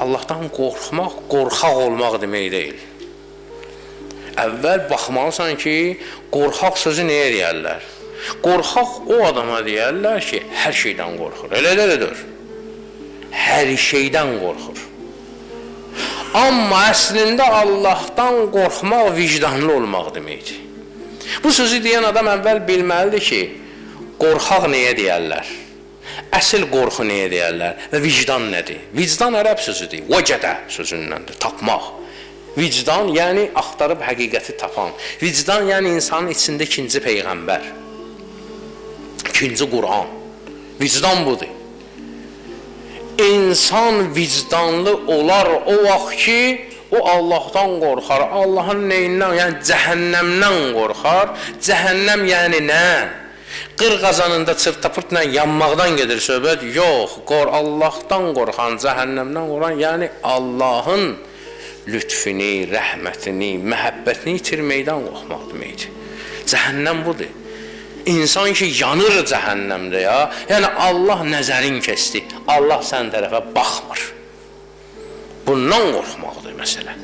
Allahdan qorxmaq qorxaq olmaq demək deyil. Əvvəl baxmalısan ki, qorxaq sözü nəyə deyərlər? Qorxaq o adama deyərlər ki, hər şeydən qorxur. Elə deyil. Hər şeydən qorxur. Amma əslində Allahdan qorxmaq vicdanlı olmaq deməkdir. Bu sözü deyən adam əvvəl bilməlidir ki, qorxaq nəyə deyərlər? Əsl qorxu nəyə deyərlər və vicdan nədir? Vicdan ərəb sözüdür. Vəcədə sözündəndir, tapmaq. Vicdan, yəni axtarıb həqiqəti tapan. Vicdan, yəni insanın içində ikinci peyğəmbər. İkinci Quran. Vicdan budur. İnsan vicdanlı olar o vaxt ki, o Allahdan qorxar. Allahın neyindən, yəni cəhənnəmdən qorxar. Cəhənnəm yəni nə? Qır qazanında çırtapırtla yanmaqdan gedir söhbət. Yox, Allahdan qorxan, cəhənnəmdən qorxan, yəni Allahın lütfini, rəhmətini, məhəbbətini itirməkdən qorxmaq deməkdir. Cəhənnəm budur. İnsan ki yanır cəhənnəmdə ya. Yəni Allah nəzərin kəsdi. Allah sən tərəfə baxmır. Bundan qorxmaqdır məsələ.